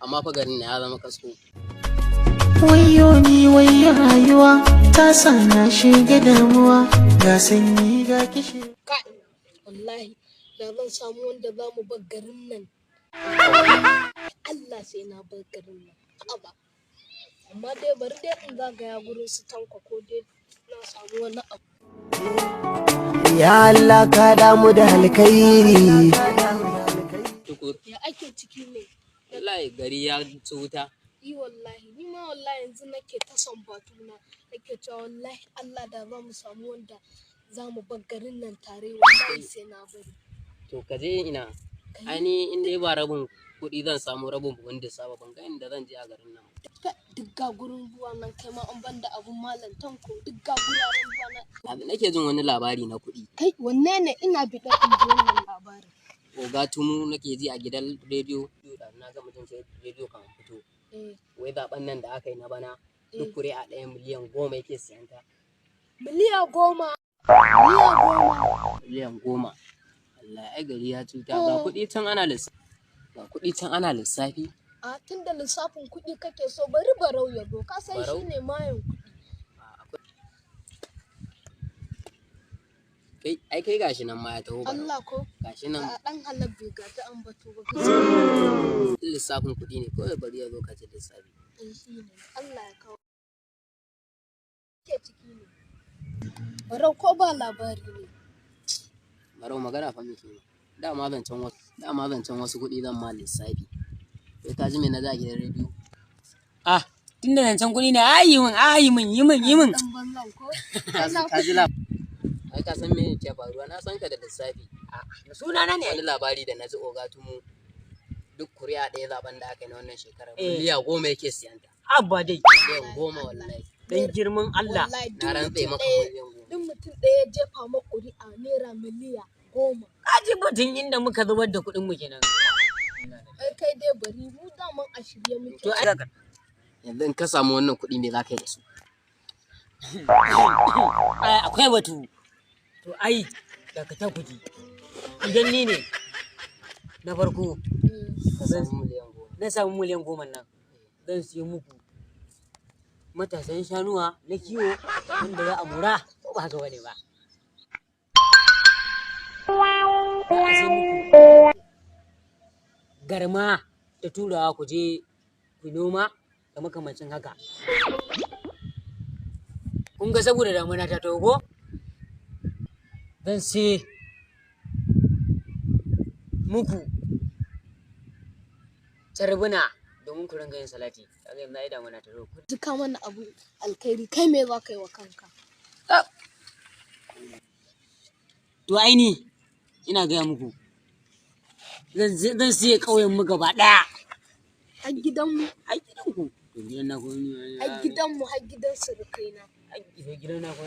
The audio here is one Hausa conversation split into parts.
Amma fa garin na ya zama kasko. Wayo ni, wayo rayuwa ta sa na shiga damuwa, ga sanyi ga kishi. Kai, wallahi da zan samu wanda za mu bar garin nan, Allah sai na bar garin nan. Haba, amma dai bari dai in zagaya gurin su Tanko, ko dai na samu wani abu. Ya Allah, ka damu da alkhairi. Tukur. Ya ake ciki ne? Wallahi gari ya ci wuta. Yi wallahi, ni ma wallahi yanzu nake ta son batuna, nake cewa wallahi Allah, da za mu samu wanda za mu bar garin nan tare, wallahi sai na bari. To ka je ina? Ai ni in dai ba rabin kuɗi zan samu, rabin buhun da saba, ban ga inda zan je a garin nan. Duk ga gurin zuwa nan, kai ma an banda abun malam Tanko, duk ga guraren zuwa nan. Yanzu nake jin wani labari na kuɗi. Kai, wanne ne? Ina biɗa in ji wannan labarin. Oga Tumu nake ji a gidan rediyo da na gama jin rediyo kan fito. Eh. Wai zaben nan da aka yi na bana, duk kuri'a ɗaya 10 miliyan yake siyan ta. 10 miliyan, 10 miliyan? 10 miliyan. Allah, ai gari ya cuta, ga kuɗi can ana lissafi. Ga kuɗi can ana lissafi. A tunda lissafin kuɗi kake so, bari Barau ya zo, ka san Barau? shi ne mayan kuɗi. Kai, ai kai gashi nan ma ya taho, Barau. Allah ko? Gashi nan. A dan halal bai gaji an bato ba gaskiya. Lissafin kuɗi ne kawai, bari ya zo ka ji lissafi. Eh, shi ne Allah ya kawo ke ciki ne. Barau, ko ba labari ne? Barau, magana fa muke yi. Dama zancen wasu kuɗi zan ma lissafi. Kai, ka ji me na ji a gidan rediyo? Ah, tunda zancen kuɗi ne, ai yi min, ai yi min, yi min, yi min. Dan banzan ko? Ka ji lab. Ai ka san me ke faruwa, na san ka da lissafi. Sunana ne. Wani labari da na ji, Oga Tumu duk kuri'a ɗaya zaben da aka yi na wannan shekarar, Eh. 10 miliyan yake siyan ta. Abba dai. 10 miliyan wallahi. Dan girman Allah. Wallahi Na duk rantse mutum maka ɗaya, 10 miliyan. duk mutum ɗaya ya jefa ma ƙuri'a naira 10 miliyan. Ka ji batun inda muka zubar da kuɗin mu kenan. Ai kai dai bari, mu daman a shirye muke. To ai Yanzu in ka samu wannan kuɗi, me za ka yi da su? Ai akwai batu. To ai dakata ku ji. Idan ni ne na farko Ka samu 10 miliyan. na samu 10 miliyan nan, zan siyo muku matasan shanuwa na kiwo wanda za a mura, ko ba haka bane ba. Za a sai muku garma da turawa ku je ku noma da makamancin haka. Kun ga saboda damuna ta taho ko? Zan sai muku carbuna domin ku ringa yin salati. Kaga yanzu ai damuna ta zo. Duka mana abu alkhairi, kai me za ka yi wa kanka? To aini ina gaya muku, zan siye ƙauyen mu gaba ɗaya. Har gidanmu? Ai gidanku. To gidan na ko Har gidanmu, har gidan surukaina. Ai gidan na ko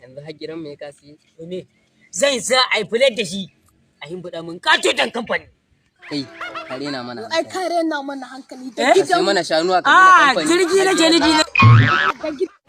Yanzu har gidan me ka siye? To me? Zan sa a yi filet da shi a himfiɗa mun katoton kamfani. Kai, ka rena mana Ai hankali. ka rena mana hankali da Eh? Ka sai gidanmu. mana shanuwa, ka gina Ah, kamfani. jirgi nake nufi. Da gidan.